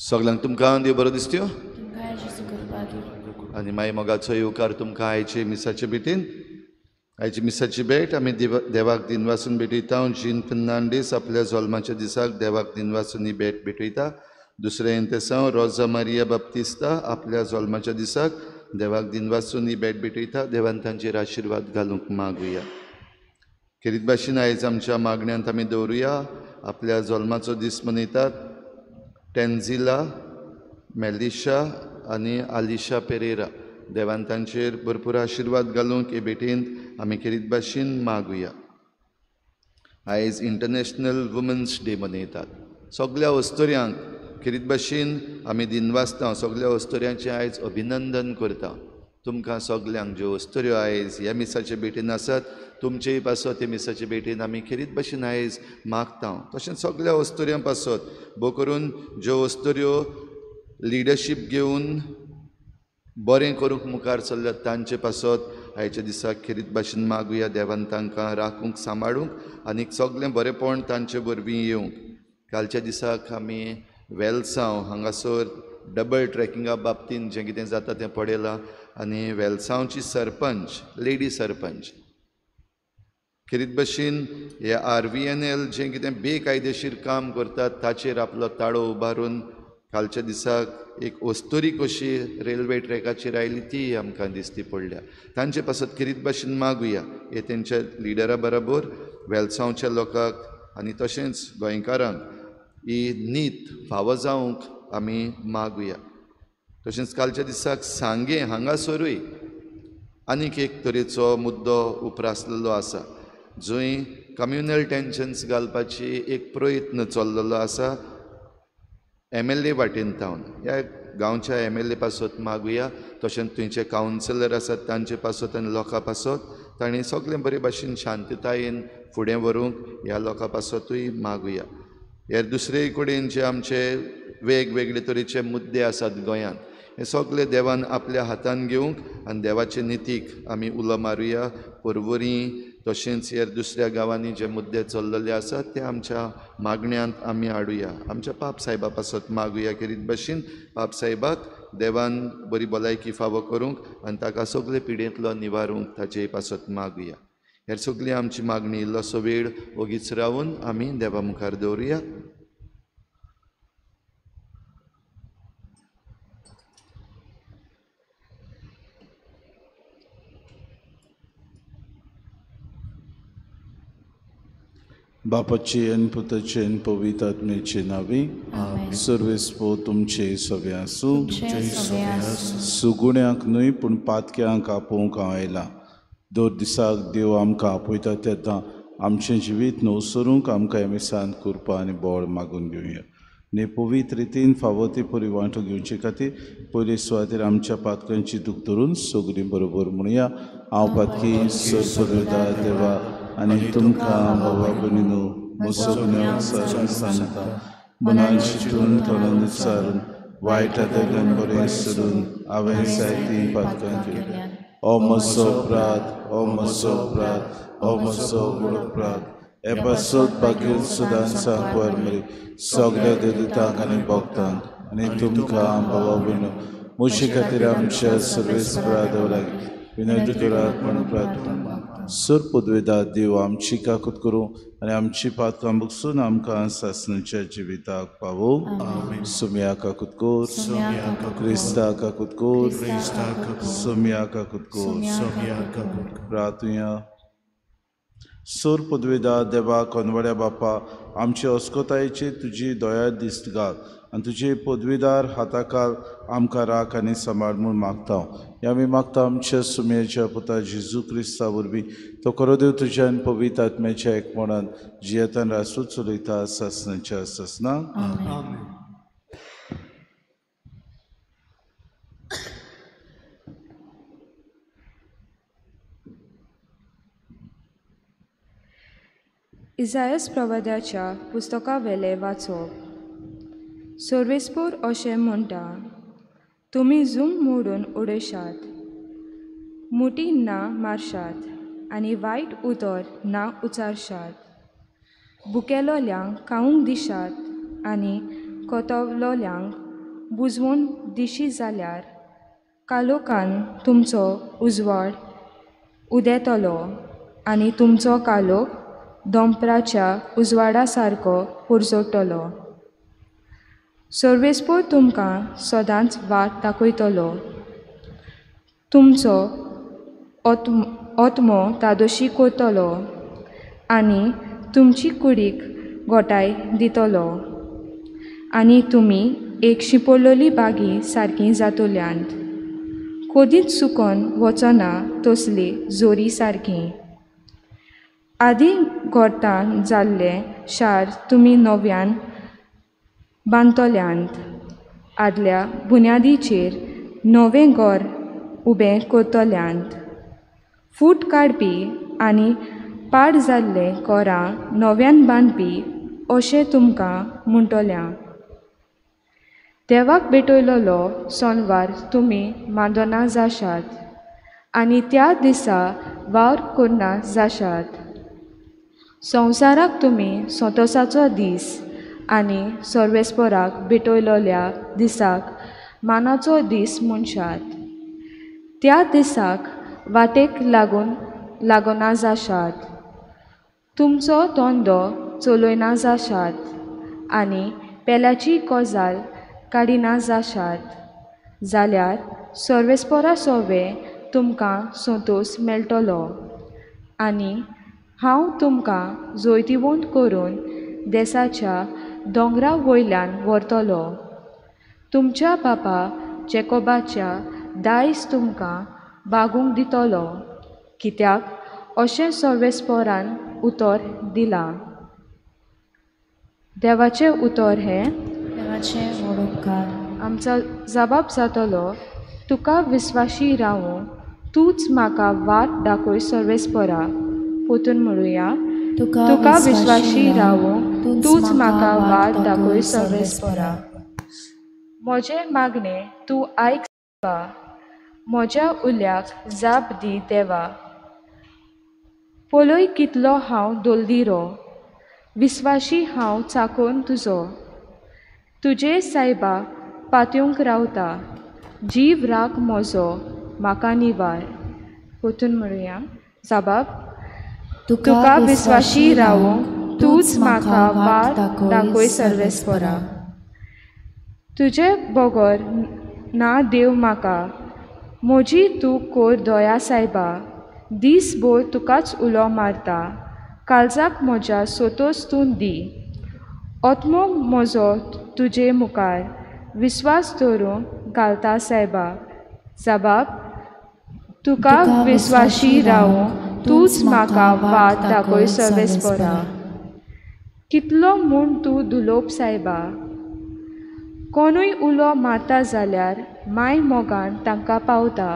सगळ्यांक तुमकां देव बरो दिसत्यो आनी मागीर मोगाचो येवकार तुमकां आयचे मिसाचे भेटीन. आयची मिसाची भेट आमी देवाक दिनवासून भेटयता. जीन फर्नांडीस आपल्या जल्माच्या दिसाक देवाक दिनवासून ही भेट भेटयता. दुसरें इंतेसांव रोजा मारिया बाप्तिस्ता आपल्या जल्माच्या दिसाक देवाक दिनवासून ही भेट भेटयता. देवान तांचेर आशिर्वाद घालूंक मागुया. खेरीत भाशेन आयज आमच्या मागण्यांत आमी दवरुया. आपल्या जल्माचो दीस मनयतात टेन्झिला, मेलिशा आनी आलिशा पेरेरा. देवान तांचेर भरपूर आशिर्वाद घालूंक हे भेटेंत आमी खेरीत भाशेन मागुया. आयज इंटरनॅशनल वुमन्स डे मनयतात. सगल्या अस्तुऱ्यांक खेरीत भाशेन आमी दिनवासता. सगल्या अस्तुऱ्यांचें आयज अभिनंदन करता. तुमकां सगल्यांक ज्यो अस्तुऱ्यो आयज ह्या मिसाचे भेटेन आसात तुमचेय पासत हे मिसाचे भेटेन आमी खेरीत भाशेन आयज मागता. तशेंच सगल्या अस्तुऱ्यां पासत भोव करून ज्यो अस्तुऱ्यो लिडरशीप घेवन बरें करूंक मुखार चल्ल्यात तांचे पासत आयच्या दिसाक खेरीत भाशेन मागुया. देवान तांकां राखूंक, सांबाळूंक आनी सगळें बरेंपण तांचे वरवीं येवंक. कालच्या दिसाक आमी वेलसांव हांगासर डबल ट्रॅकिंगा बाबतीन जें कितें जाता तें पळयलां आनी वेलसांवची सरपंच, लेडी सरपंच खेरीत भाशेन हे RVNL जें कितें बेकायदेशीर काम करतात ताचेर आपलो ताळो उबारून कालच्या दिसाक एक अस्तुरी कशी रेल्वे ट्रॅकाचेर आयली ती आमकां दिसती पडल्या. तांचे पासत खेरीत भाशेन मागुया. हे तेंच्या लिडरा बरोबर वेलसांवच्या लोकांक आनी तशेंच गोंयकारांक ही नीत फावो जावंक आमी मागुया. तशेंच कालच्या दिसाक सांगें हांगासरूय आनीक एक तरेचो मुद्दो उप्रासलेलो आसा जंय कम्युनल टेन्शन्स घालपाची एक प्रयत्न चल्लेलो आसा MLA वाटेन थावन. ह्या गांवच्या MLA पासत मागुया. तशेंच थंयचे कावन्सिलर आसात तांचे पासत आनी लोकां पासत तांणी सगळें बरे भाशेन शांततायेन फुडें व्हरूंक ह्या लोकां पासतूय मागुया. हेर दुसरे कडेन जे आमचे वेगवेगळे तरेचे मुद्दे आसात गोंयांत हे सगळे देवान आपल्या हातान घेवंक आनी देवाचे नितीक आमी उलो मारुया. पर्वरी तशेंच हेर दुसऱ्या गांवांनी जे मुद्दे चल्लेले आसात ते आमच्या मागण्यांत आमी हाडुया. आमच्या पाप सायबा पासत मागुया. खेरीत भाशेन पाप सायबाक देवान बरी भलायकी फावो करूंक आनी ताका सगळे पिडेंतलो निवारूंक ताचे पासत मागुया. हेर सगळी आमची मागणी इल्लोसो वेळ ओगीच रावन आमी देवा मुखार दवरुया. बापाचे आनी पुताचे आनी पवित्र आत्म्याचे नांवी सर्वेस्पो तुमचे सगळे आसूं. सुगुण्यांक न्हय पूण पातक्यांक आपोवंक हांव आयलां. दर दिसाक देव आमकां आपयता तेन्ना आमचें जिवीत नवसरूंक आमकां मिसान करपा आनी बळ मागून घेवया. आनी पवित्र रितीन फावो ती परी वांटो घेवचे खातीर पयले सुवातेर आमच्या पातकांची दूख धरून सगळीं बरोबर म्हणुया. हांव पातकी सरपदता देवा आनी तुमकां बाबा भयणीनो म्हजो सांगता मनान चिंतून तोंडान विचारून वायट आदल्यान बरें सोडून हांवें जायतीं पातकां केलीं. ओ म्हजो अपराध, ओ म्हजो अपराध, ओ म्हजो व्हड अपराध. हे पासत भाग्य सदां सांकवार मरी सगळ्या देवतांक आनी भक्तांक आनी तुमकां बाबा भयणीनो म्हजे खातीर आमच्या सर्वेस्परा देवा लागीं विनंती करात म्हूण प्रार्थना. सर पदवेदा देव आमची काकूत करूं आनी आमची पातकां बगसून आमकां सासणाच्या जिविताक पावोवं. सुम्या काकूत कोर, क्रिस्ता काकूत कोर, सुम्या काकूत कोर. प्रार्थुया. सोर पदवेदा देवा कोनवाड्या बापा आमचे अस्कोतायेचेर तुजी दया दिस्त घाल आनी तुजे पदवीदार हाताखाल आमकां राख आनी सांबाळ म्हूण मागता. ह्या आमी मागता आमच्या सुमयेच्या पुता जेजू क्रिस्ता वरवीं, तो खरो देव तुज्या आनी पवित्र आत्म्याच्या एकमणान जियेतान रासू चलयता सासणाच्या सासना. इजायस प्रवाद्याच्या पुस्तकावेलें वाचप. सर्वेस्पोर अशें म्हणटा, तुमी झूम मोडून उडयशात, मुठी ना मारशात आनी वायट उतर ना उचारशात, भुकेलोल्यांक खावंक दिशात आनी कोतवलोल्यांक बुजवून दिशी जाल्यार कालोखान तुमचो उजवाड उदेतलो आनी तुमचो कालोख दोंपराच्या उजवाडा सारको पुरजोडटलो. सर्वेस्पोर तुमकां सदांच वाट दाखयतलो, तुमचो आत्मो तादोशी करतलो आनी तुमची कुडीक गोटाय दितलो आनी तुमी एक शिंपडलेली बागी सारकी जातल्यांत, कदींच सुकोन वचना तसली जोरी सारकी. आदीं गोरतान जाल्लें शार तुमी नव्यान बांदतल्यांत, आदल्या बुन्यादीचेर नवें घर उबें करतल्यांत, फूट काडपी आनी पाड जाल्ले घरां नव्यान बांदपी अशें तुमकां म्हणटल्या. देवाक भेटयलेलो सणवार तुमी मानना जाशात आनी त्या दिसा वावर करना जाशात. संवसाराक तुमी संतोसाचो दीस आनी सर्वेस्पोराक भेटयलेल्या दिसाक मानाचो दीस म्हणशात. त्या दिसाक वाटेक लागून लागना जाशात, तुमचो धंदो चलयना जाशात आनी पेल्याची गजाल काडिना जाशात, जाल्यार सर्वेस्पोरा सोवे तुमकां संतोस मेळटलो आनी हांव तुमकां जैतिवंत करून देसाच्या दोंगरा वयल्यान व्हरतलो. तुमच्या बापा जेकोबाच्या दायज तुमकां बागूंक दितलो, कित्याक अशें सर्वेस्पोरान उतर दिलां. देवाचें उतर हें देवाचें व्हड उपकार. आमचो जबाब जातलो, तुका विस्वाशी रावूं, तूंच म्हाका वाट दाखय सर्वेस्पोरा. पोतून म्हणुया, तुका विस्वाशी रावूं, तूंच म्हाका वाट दाखय सर्वेस्पोरा. म्हजें मागणें तूं आयक देवा, म्हज्या उल्याक जाप दी देवा. पळय कितलो हांव दोलदिरो, विस्वाशी हांव चाकोन तुजो. तुजे सायबा पातयेवंक रावता, जीव राख म्हजो म्हाका निवार. पोतून म्हणुया, जबाब, तुका विस्वाशी रावूंक तूंच म्हाका वाट दाखय सर्वेस्पोरा. तुजे बगर ना देव म्हाका, म्हजी तूं कोर दया सायबा. दीसभर तुकाच उलो मारता, काळजाक म्हज्या सोतोस तूं दी. आत्मो म्हजो तुजे मुखार विस्वास दवरूंक घालता सायबा. जबाब, तुका विस्वाशी रावूंक तूंच म्हाका वाट दाखय सर्वेस्पोरा. कितलो म्हूण तूं दुलोप सायबा, कोणूय उलो मारता जाल्यार माय मोगान तांकां पावता.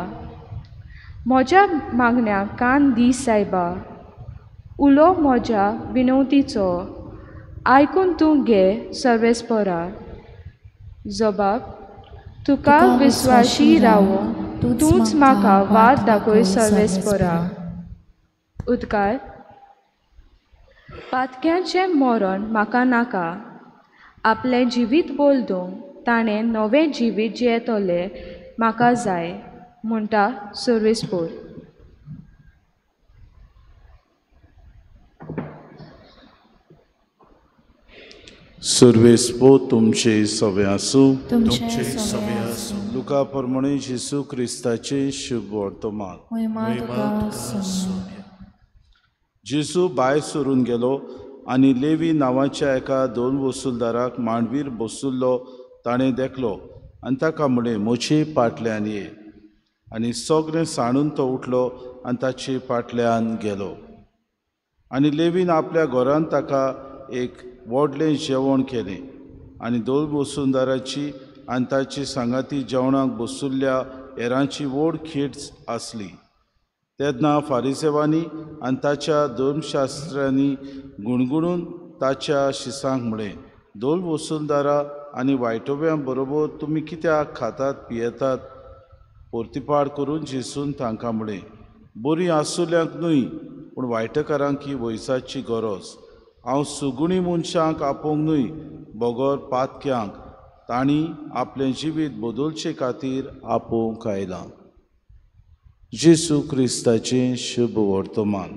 म्हज्या मागण्याक कान दी सायबा, उलो म्हज्या विनवतीचो आयकून तूं घे सर्वेस्पोरा. जबाब, तुका विस्वाशी रावूं, तूंच म्हाका वाट दाखय सर्वेस्पोरा. उदकार, पातक्यांचें मरण म्हाका नाका, आपलें जिवीत बदलूंक ताणें नवें जिवीत जियेतलें म्हाका जाय, म्हणटा सर्वेस्पोर. सर्वेस्पोर तुमचे सवे आसूं. तुमचे सवे आसूं. लुका प्रमाणे जेजू क्रिस्ताचे शुभ वर्तमान. जेजू भायर सरून गेलो आनी लेवी नांवाच्या एका दोन वसुलदाराक मांडवीर बसुल्लो ताणें देखलो आनी ताका म्हळें, म्हजे फाटल्यान ये. आनी सगळें सांडून तो उठलो आनी ताचे फाटल्यान गेलो. आनी लेवीन आपल्या घरांत ताका एक व्हडलें जेवण केलें आनी दोन वसुंदाराची आनी ताची सांगाती जेवणाक बसुल्ल्या हेरांची व्हड खेट आसली. तेन्ना फारिसेवांनी आनी ताच्या धर्मशास्त्र्यांनी गुणगुणून ताच्या शिसांक म्हळें, दोन वसुंदारा आनी वायटोव्यां बरोबर तुमी कित्याक खातात पियेतात? पोर्तिपाड करून जेसून तांकां म्हळें, बरीं आसुल्यांक न्हय पूण वायटकारांक ही वयसाची गरज. हांव सुगुणी मनशांक आपोवंक न्हय बगर पातक्यांक, तांणी आपलें जिवीत बदलचे खातीर आपोवंक आयलां. जेसू क्रिस्ताचें शुभ वर्तमान.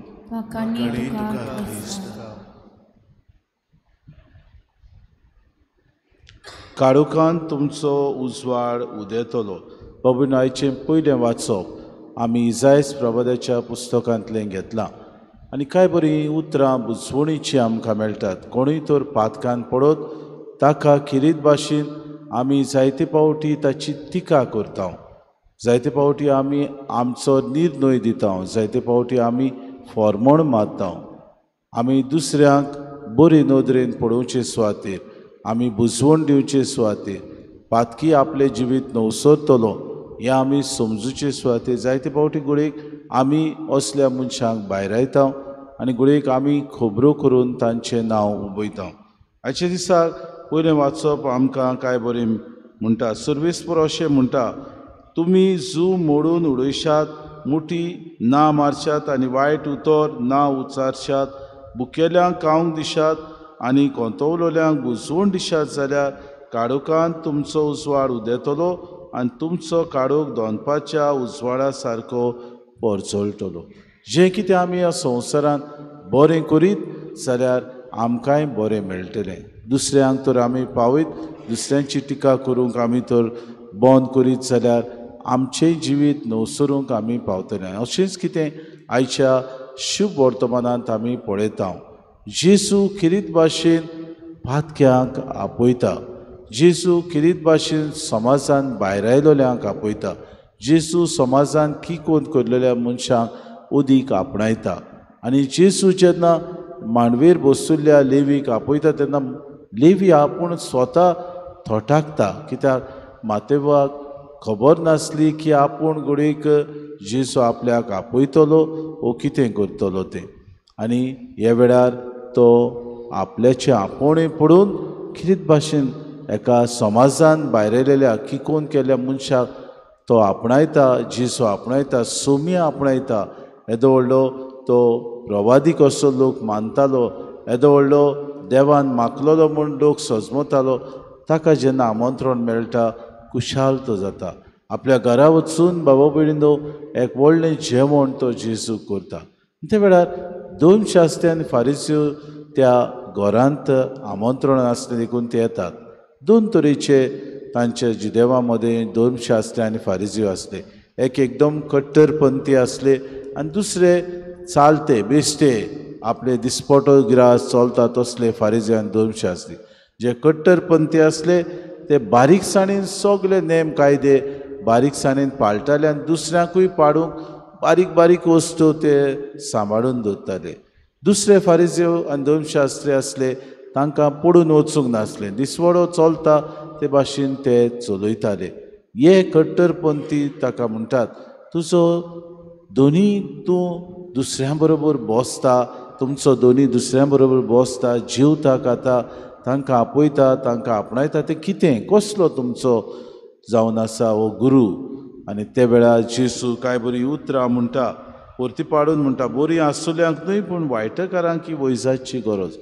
काळोखान तुमचो उजवाड उदेतलो. बाबू आयचें पयलें वाचप आमी इजायस प्रबोधाच्या पुस्तकांतलें घेतलां आनी कांय बरीं उतरां बुजवणीचीं आमकां मेळटात. कोणूय तर पातकान पडत ताका खिरीत भाशेन आमी जायते पावटी ताची टिका करता, जायते पावटी आमी आमचो निर्णय दिता, जायते पावटी आमी फॉर्मोण मारता. आमी दुसऱ्यांक बरे नदरेन पळोवचे सुवातेर, आमी बुजवण दिवचे सुवातेर पातकी आपलें जिवीत नवसरतलो हें आमी समजूचे सुवातेर जायते पावटी घडयेक आमी असल्या मनशांक भायरायता आनी घडयेक आमी खबरो करून तांचें नांव उबयता. आयच्या दिसाक पयलें वाचप आमकां कांय बरें म्हणटा. सर्वेस्पर अशें म्हणटा, तुमी जू मोडून उडयशात, मुठी ना मारशात आनी वायट उतर ना उच्चारशात, बुकेल्यांक खावंक दिशात आनी कोंतवलोल्यांक बुजवण दिशात जाल्यार काळोखांत तुमचो उजवाड उदेतलो आनी तुमचो काळोख दोनपाच्या उजवाडा सारको परजळटलो. जें कितें आमी ह्या संवसारांत बरें करीत जाल्यार आमकांय बरें मेळटलें. दुसऱ्यांक तर आमी पावयत, दुसऱ्यांची टिका करूंक आमी तर बंद करीत जाल्यार आमचें जिवीत नवसरूंक आमी पावतले. अशेंच कितें आयच्या शुभ वर्तमानांत आमी पळयता. जेजू खिरीत भाशेन पातक्यांक आपयता, जेजू खिरीत भाशेन समाजान भायरायलोल्यांक आपयता, जेजू समाजान किकोन करलेल्या मनशांक उदीक आपणायता. आनी जेजू जेन्ना मांडवेर बसुल्ल्या लेवीक आपयता तेन्ना लेवी आपूण स्वता थोटाकता, कित्याक मातेवाक खबर नासली की आपूण घडयेक जेजू आपल्याक आपयतलो वो कितें करतलो तें. आनी ह्या वेळार तो आपल्याचें आपोवणें पडून खिरीत भाशेन एका समाजान भायरयलेल्या किकोन केल्ल्या मनशाक तो आपणायता, जेजू आपणायता, सोमिया आपणायता. येदो व्हडलो तो प्रवादी कसो लोक मानतालो, येदो व्हडलो देवान मागलेलो म्हूण लोक सजमतालो, ताका जेन्ना आमंत्रण मेळटा खुशाल तो जाता. आपल्या घरा वचून बाबा भयणीनो एक व्हडलें जेवण तो जेजू करता. त्या वेळार दोन शास्त्री आनी फारिस्यो त्या घरांत आमंत्रण आसलें देखून ते येतात. दोन तरेचे तांच्या जिदेवा मदें दोन शास्त्री आनी फारिजियो आसले. एक एकदम कट्टरपंथी आसले आनी दुसरे चालते बेश्टे आपले दिसपटो गिरास चलता तसले फारिजियो आनी दोन शास्त्री. जे कट्टरपंथी आसले ते बारीकसाणेन सगळे नेम कायदे बारीकसाणेन पाळटाले आनी दुसऱ्यांकूय पाडूंक बारीक बारीक वस्तू ते सांबाळून दवरताले. दुसरे फारिजियो आनी धर्मशास्त्री आसले तांकां पडून वचूंक नासलें, दिसवडो चलता ते भाशेन ते चलयताले. हे कट्टरपंथी ताका म्हणटात, तुजो दोनी तूं दुसऱ्यां बरोबर बसता, तुमचो दोनी दुसऱ्यां बरोबर बसता, जेवता खाता, तांकां आपयता, तांकां आपणायता, तें कितें कसलो तुमचो जावन आसा हो गुरू? आनी ते वेळार जेजू कांय बरीं उतरां म्हणटा, परती पाडून म्हणटा, बरीं आसुल्यांक न्हय पूण वायटकारांक ही वैजाची गरज.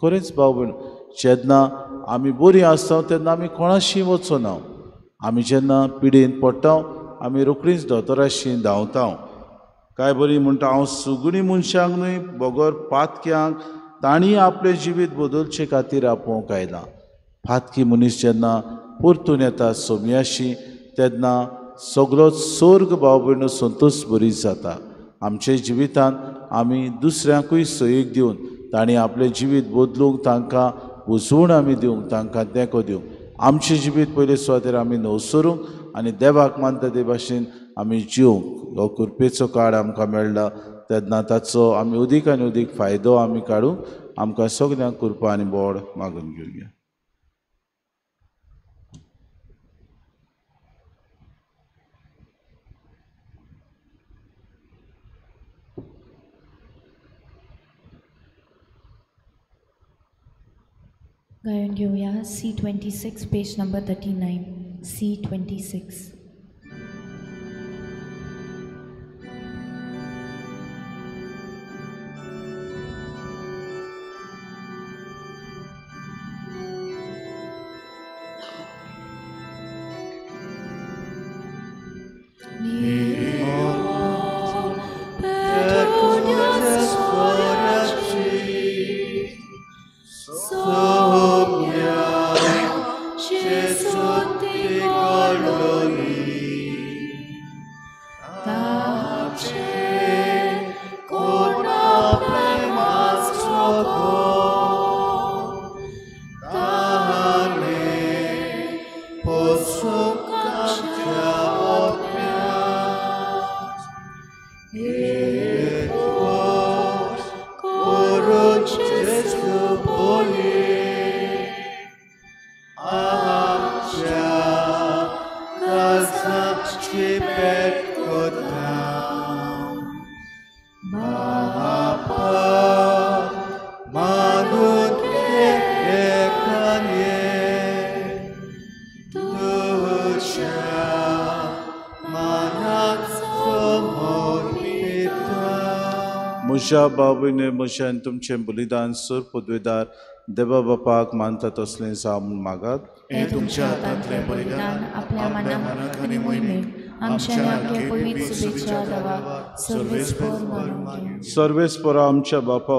खरेंच भाव भयण, जेन्ना आमी बरीं आसता तेन्ना आमी कोणाशी वचना. आमी जेन्ना पिडेन पडटा आमी रोखडीच दोतोराशी धांवता. कांय बरीं म्हणटा, हांव सुगुणी मनशांक न्हय बगर पातक्यांक तांणी आपलें जिवीत बदलचे खातीर आपोवंक आयलां. पातकी मनीस जेन्ना परतून येता सोम्याशी तेन्ना सगळो सोर्ग भाव भयण संतोश बरी जाता. आमच्या जिवितांत आमी दुसऱ्यांकूय सहयोग दिवन तांणी आपलें जिवीत बदलूंक, तांकां बुजवण आमी दिवंक, तांकां तेंको दिवंक. आमचें जिवीत पयले सुवातेर आमी नवसरूंक आनी देवाक मानता ते भाशेन आमी जिवंक हो कृपेचो काळ आमकां मेळ्ळा तेन्ना ताचो आमी अदीक आनी अदीक फायदो आमी काडूंक आमकां सगल्यांक कृपा आनी बोड मागून घेवया. गायन घेवया C26 page number 39 C26. म्हज्या बाबूने म्हज्यान तुमचें बलिदान सर पदवेदार देवा बापाक मानता तसलें जावं म्हूण मागात. हें तुमच्या हातांतलें बलिदान आपल्या मनाक आनी मोहिमेक आमच्या पवित्र शुभेच्छा देवाक सर्वेस्परा आमच्या बापा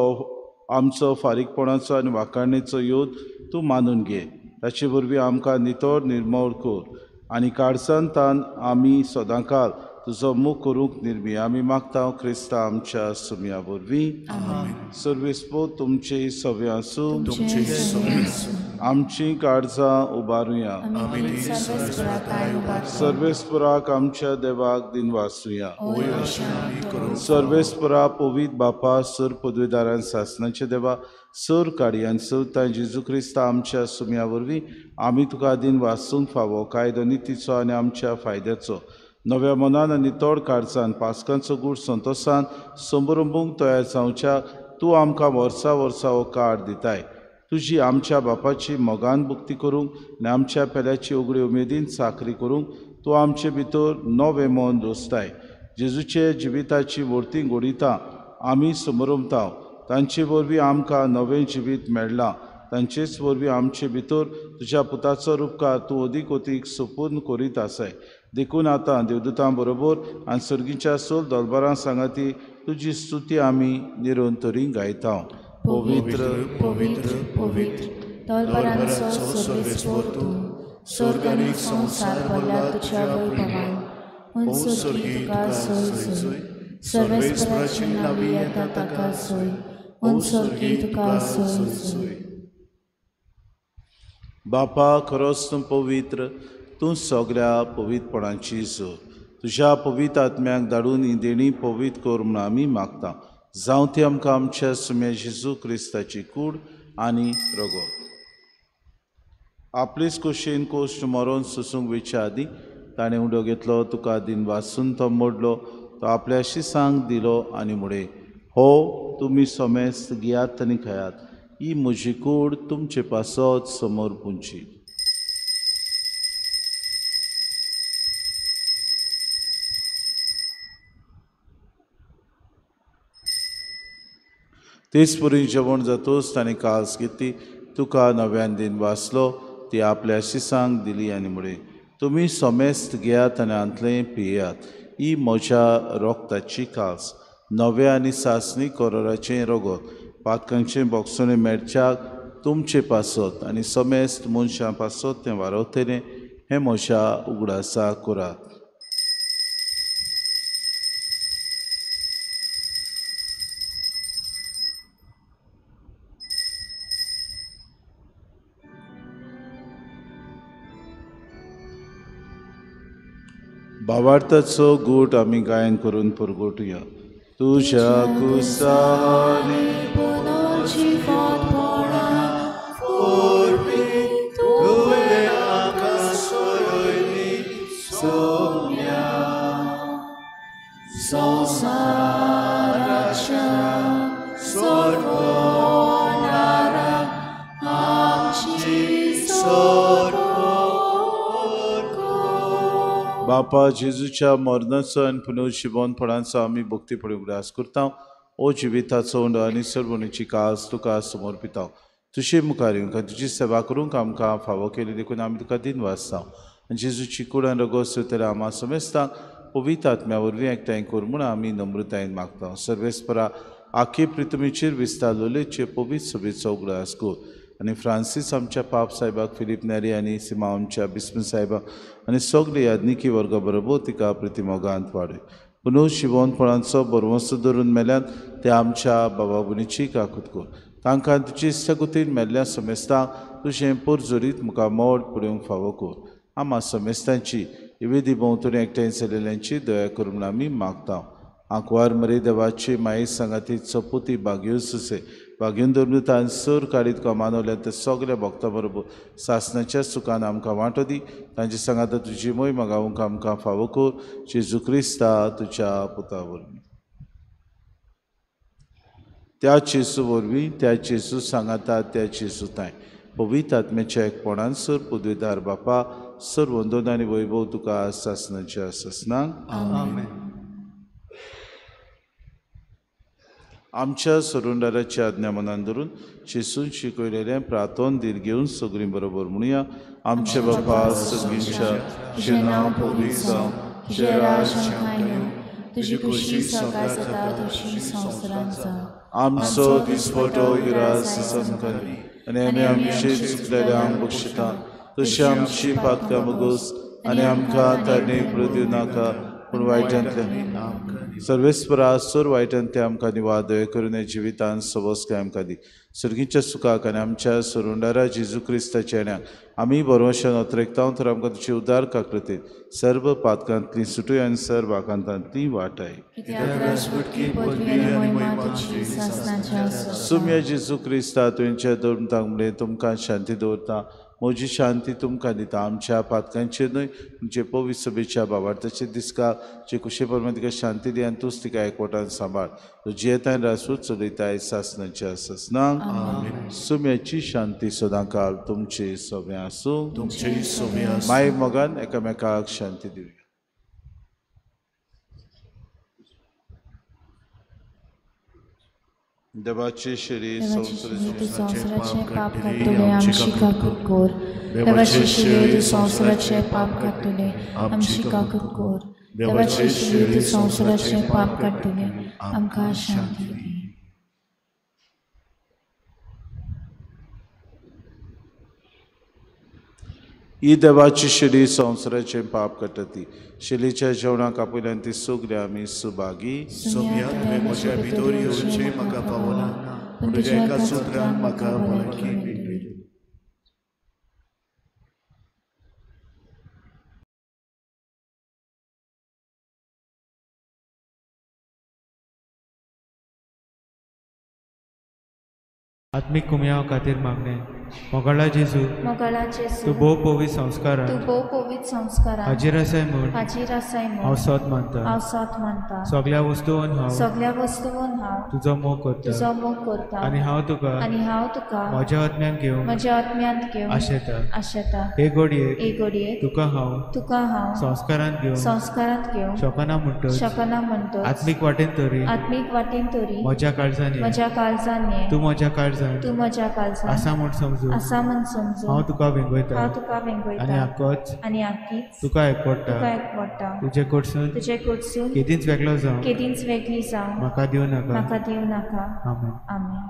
आमचो फारीकपणाचो आनी वाखाणेचो योद तूं मानून घे. ताचे वरवीं आमकां नितळ निर्मळ कर आनी काळजान तान आमी सदांकाळ तुजो मोग करूंक निर्मी आमी मागता क्रिस्ता आमच्या सुमया वरवीं. सर्वेस्पो तुमचे सवे आसूं. आमची काळजां उबारुया. सर्वेस्पराक आमच्या देवाक दिनवासुया. सर्वेस्परा पवित्र बापा सर पदवेदारान सासनाचे देवा सर काडयान सर जेजू क्रिस्ता आमच्या सुमया वरवीं आमी तुका दिनवासूंक फावो कायदो नितीचो आनी आमच्या फायद्याचो नव्या मनान आनी तोड काळजान पास्कांचो गूण संतोसान संबरंबूंक तयार जावच्या तूं आमकां वर्सा वर्सा हो काळ दिताय. तुजी आमच्या बापाची मोगान भक्ती करूंक आनी आमच्या पेल्याची उगडी उमेदीन चाकरी करूंक तूं आमचे भितर नवें मन दोसताय. जेजूचे जिविताची वर्ती घडयता आमी समरमता. तांचे वरवीं आमकां नवें जिवीत मेळ्ळां. तांचेच वरवीं आमचे भितर तुज्या पुताचो रुपकार तूं अदीक अदीक सुपूर्ण करीत आसाय. देखून आतां देवदूतां बरोबर आनी सर्गीच्या सोल दलबारां सांगाती तुजी स्तुती आमी निरंतरी गायता. पवित्र पवित्र पवित्र दलबारांचो सर्वेस्पर तूं, स्वर्ग आनी संवसार भरला तुज्या वैभवान. उंच स्वर्गी तुका सोय सोय, सर्वेस्पराचे नांवी येता ताका सोय, उंच स्वर्गी तुका सोय सोय. बापा खरोच तूं पवित्र, तूं सगळ्या पवित्रपणाची जोर. तुज्या पवित्र आत्म्याक धाडून ही देणी पवित्र कर म्हूण आमी मागता. जावं ती आमकां आमच्या सुम्या जेजू क्रिस्ताची कूड आनी रगत. आपलेच कुशीन कोश्ट मरोन सोसूंक वेच्या आदीं ताणें उडो घेतलो, तुका दिन वासून तो मोडलो, तो आपल्या शिसांक दिलो आनी म्हळें, हो तुमी समेस्त घेयात आनी खायात, ही म्हजी कूड तुमचे पासत समोर पुंची. तेच परी जेवण जातूच ताणें कास घेतली, तुका नव्यान दिन वाचलो, ती आपल्या शिसांक दिली आनी म्हळें, तुमी समेस्त घेयात आनी हांतलें पियात, ही म्हज्या रोगताची कास, नव्या आनी सासणी कोरोराचें रगत, पातकांचें बोगसणें मेळच्याक तुमचे पासत आनी समेस्त मनशां पासत तें वारवतलें, हें म्हज्या उगडासा करात. भावार्थाचो गूट आमी गायन करून परगटुया. तुज्या कुसानी संसाराच्या सोडवणारा आमची सोडवण. बापा जेजूच्या मरणाचो आनी पुनर्जिवनपणाचो आमी भक्तीपणी उगडास करता. ओ जिविताचो उंडो आनी सरवणीची कास तुका समर्पिता. तुजे मुखार येवंक आनी तुजी सेवा करूंक आमकां फावो केली देखून आमी तुका दिनवासता. आनी जेजूची कूड आनी रगत सोयतल्या आमा समेस्तांक पवित्र आत्म्या वरवीं एकठांय कर म्हूण आमी नम्रतायेन मागता. सर्वेस्परा आखी पृथ्वीचेर विस्तारलेचे पवित्र सभेचो उगडास कर आनी फ्रांसीस आमच्या पाप साहेबाक, फिलीप नेरी आनी सिमा आमच्या बिस्म साहेबाक आनी सगळे याज्ञिकी वर्गा बरोबर तिका प्रतिमोगांत वाडय. पुनर्जिवनपणाचो बरवंसो धरून मेल्यान ते आमच्या बाबा भुनीची काकूत कर. तांकां तुजी इश्टागतीन मेल्ल्या समेस्तांक तुजें पोरजोरीत मुखार मोड पळोवंक फावो कर. आमा समेस्तांची विविधी भोंवतणी एकठांय जाल्ल्यांची दया करून म्हूण आमी मागता. आंकवार मरे देवाची माये सांगाती चपुती बागेवन सुसे बागेवन धरून तान सर काडीत तुका मानवल्या ते सगल्या भक्तां बरोबर सासणाच्या सुखान आमकां वांटो दी. तांचे सांगाता तुजी मोय मागावंक आमकां फावो कर. जेजू क्रिस्ता तुज्या पुता वरवीं. त्या जेजू वरवीं, त्या जेजू सांगाता, त्या जेजू तांय पवित्र आत्म्याच्या एकपणान सर पदवीदार बापा सर वंदन आनी वैभव तुका सासणाच्या सासणाक. आमेन. आमच्या सरुंडाराची आज्ञा मनान धरून जेजून शिकयलेलें प्रार्थन धीर घेवन सगळीं बरोबर म्हणुया. आमचे बापा सगळींच्या, तुजें नांव पवित्र जावं, तुजें राज्य येवं, तुजी खुशी स्वर्गात जाता तशी संवसारांत जावं. आमचो दिसपटो गिरास आमकां दी आनी आमी आमचे चुकलेल्यांक बक्षिता तशी आमची पातकां बगोस आनी आमकां ताणे पडूं नाका पूण वायटांतल्यान. सर्वेस्परा सर वायटांतले आमकां निवार दया करून ह्या जिवितान सवस्काय आमकां दी. सर्गीच्या सुखाक आनी आमच्या सरुंडारा जेजू क्रिस्ताच्या येण्याक आमी बरोवशान अत्रेकता तर आमकां तुजी उदार काकृतीत सर्व पातकांतली सुटूय आनी सर्व आकांतांतली वाटाय. सुम्या जेजू क्रिस्ता तुमच्या दवरतांक म्हणलें तुमकां शांती दवरता, म्हजी शांती तुमकां दिता. आमच्या पातकांचेर न्हय तुमचे पवित्र सभेच्या बाबार्थाचे दिसका जे कुशे प्रमाण तिका शांती दी आनी तूंच तिका एकवटान सांबाळ. तूं जियेताय रासूच चलयताय सासणाच्या सासणाक. सुम्याची शांती सदांकाल तुमचे सोबें आसूं. तुमचे सोबें आसूं. माय मोगान एकामेकाक शांती दिवया. देवाचे शिरी संवसाराचे पाप काडटले आमची काकूत कर. देवाचे शिरी संवसाराचे पाप काडटले आमची काकूत कर. देवाचे शिरी संवसाराचे पाप काडटले आमकां शांती दी. ही देवाची शिरी संवसाराचे पाप काडटा ती शिलीच्या जेवणाक आपयल्यान ती सगळी आमी सुभागी. सोम्या तुवें म्हज्या भितर येवचें म्हाका पावना, पूण तुज्या एका सुत्रान म्हाका भलायकी मेळटली. आत्मीक कुमयाव खातीर मागणें. मोगाळा जेजू, मोगाळा जेजू, तूं भोव पवित्र संस्कारान, तूं भोव पवित्र संस्कारान हाजीर आसाय म्हूण, हाजीर आसाय म्हूण हांव सोद मानता, हांव सोद मानता. सगळ्या वस्तून हांव, सगळ्या वस्तून हांव तुजो मोग करता, तुजो मोग करता. आनी हांव तुका, आनी हांव तुका म्हज्या आत्म्यान घेवन, म्हज्या आत्म्यांत घेवन आशेता, आशेता. हे घडयेक, हे घडयेक तुका हांव, तुका हांव संस्कारांत घेवन, संस्कारांत घेवन शकना म्हणटच, शकना म्हणटच आत्मीक वाटेन तरी, आत्मीक वाटेन तरी म्हज्या काळजान, म्हज्या काळजान ये, तूं म्हज्या काळजान, तूं म्हज्या काळजान आसा म्हूण समजून, आसा म्हूण समजून हांव तुका वेंगयता, हांव तुका वेंगयता. आनी आकोच, आनी आकीच तुका एकवडटा, तुका एकवडटा. तुजे कडसून, तुजे कडसून केदींच वेगळो जावं, केदींच वेगळी जावं म्हाका दिवं नाका, म्हाका दिवं नाका. आमेन. आमेन.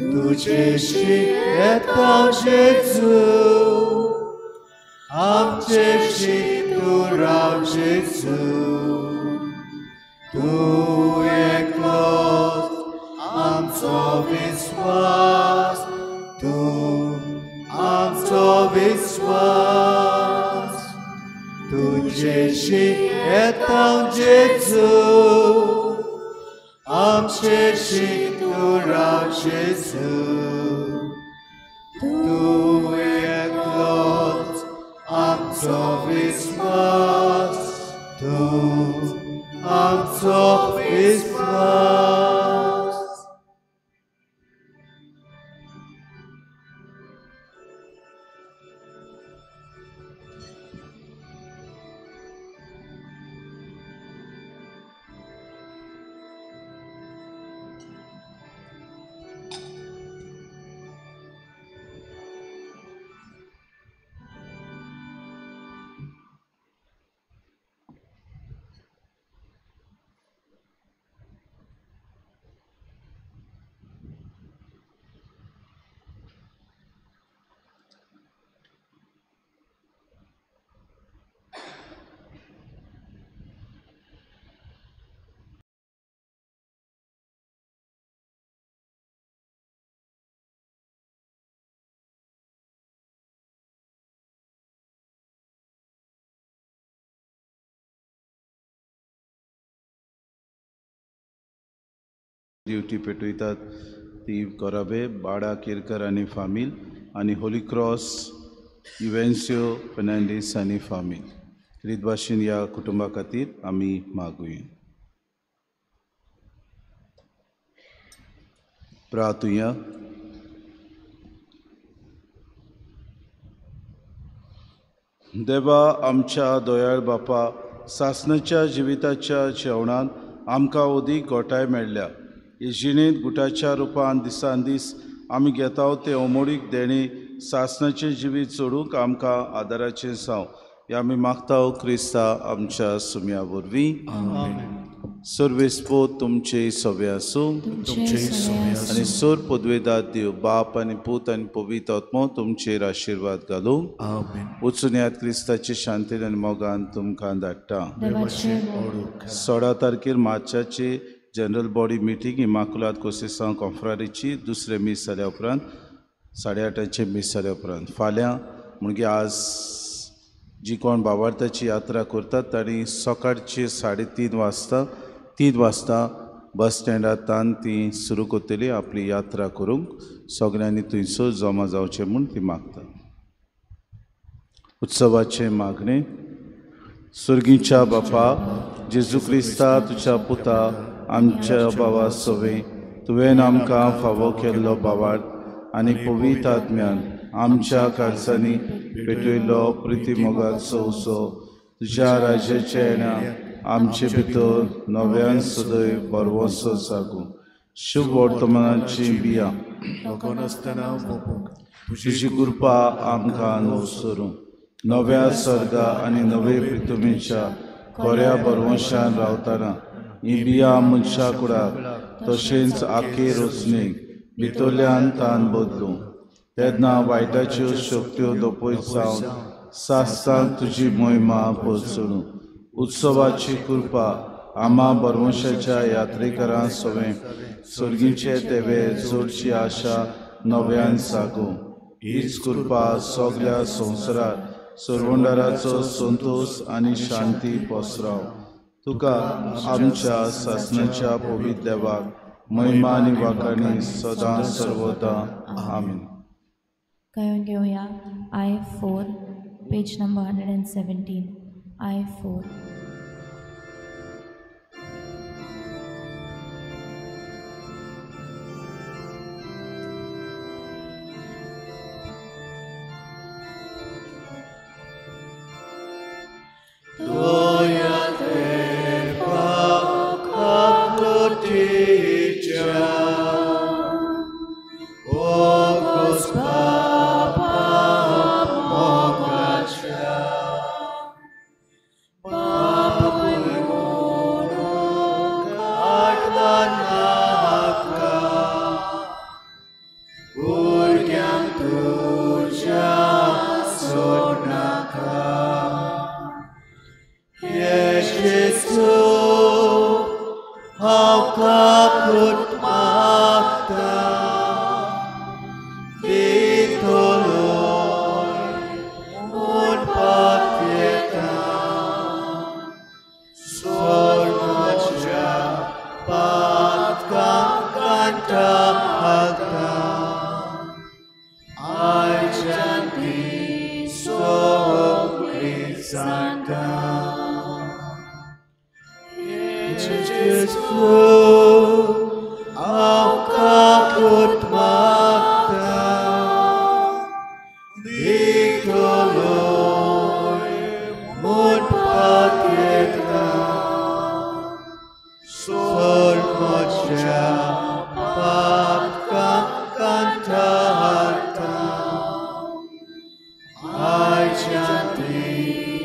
तुजेशी येता जेजू, आमचेशी तूं राव जेजू. तूं एकलोच आमचो विस्वास, तूं आमचो विस्वास. तुजेशी येता जेजू, आमचेशी तूं राव जेजू. तूं एकलोच आमचो विस्वास, तूं आमचो विस्वास. ड्युटी पेटयतात ती कोराबे बाडा केरकर आनी फामील आनी होली क्रॉस इवेन्सियो फेर्नांडीस आनी फामील. रीत भाशेन ह्या कुटुंबा खातीर आमी मागुया. प्रार्थुया. देवा आमच्या दयाळ बापा, सासणाच्या जिविताच्या जेवणांत आमकां अदीक गोठाय मेळ्ळ्या. हे जिणेंत गुटाच्या रुपान दिसान दीस आमी घेता ते अमोडीक देणें सासणाचें जिवीत चडूंक आमकां आदाराचें जावं हें आमी मागता क्रिस्ता आमच्या सुम्या वरवीं. सर्वेस्पोत तुमचे सवे आसूं आनी सोर पदवेदार देव बाप आनी पूत आनी पवित्र आत्मो तुमचेर आशिर्वाद घालूं. वचून याद क्रिस्ताचे शांतीन आनी मोगान तुमकां धाडटा. 16 तारखेर मार्चाचे जनरल बॉडी मिटींग इमाकुलाद कोसेसांव कॉन्फ्रारीची दुसरें मीस जाल्या उपरांत 8:30 मीस जाल्या उपरांत. फाल्यां म्हणजे आज जी कोण बाबार्थाची यात्रा करतात तांणी सकाळचे 3:30 वाजता 3 वाजता बस स्टँडांत ती सुरू करतली आपली यात्रा करूंक. सगळ्यांनी थंयसर जमा जावचें म्हूण ती मागता. उत्सवाचें मागणें. सुर्गीच्या बापा जेजू क्रिस्ता तुज्या पुता आमच्या बाबा सवे तुवें आमकां फावो केल्लो बावार्थ आनी पवित्र आत्म्यान आमच्या काळजांनी पेटयल्लो प्रिती मोगाचो उत्सव तुज्या राज्याचे येण्या आमचे भितर नव्यान सदैव बरवसो जागूं. शुभ वर्तमानाची बियां तुजी कृपा आमकां नवसरूं. नव्या सर्गा आनी नवे पृथ्वीच्या कोऱ्या बरवंशान रावतना ही बियां मनशा कुडाक तशेंच आखे रोचणेक भितरल्यान तान बदलूं. तेन्ना वायटाच्यो शक्त्यो दोपयत जावन सासणाक तुजी मोहिमा पोचणू. उत्सवाची कृपा आमा बरवंशाच्या यात्रेकरां सवें सर्गीचे तेवे जोडची आशा नव्यान सागूं. हीच कृपा सगल्या संवसारार सर्वंडाराचो संतोष आनी शांती पसराव. तुका आमच्या सासणाच्या पवित्र देवाक महिमा आनी वाखाणी सदां सर्वदा. आमीन. गायोन घेवया I4 page number 117. I4. Bye. खातीर।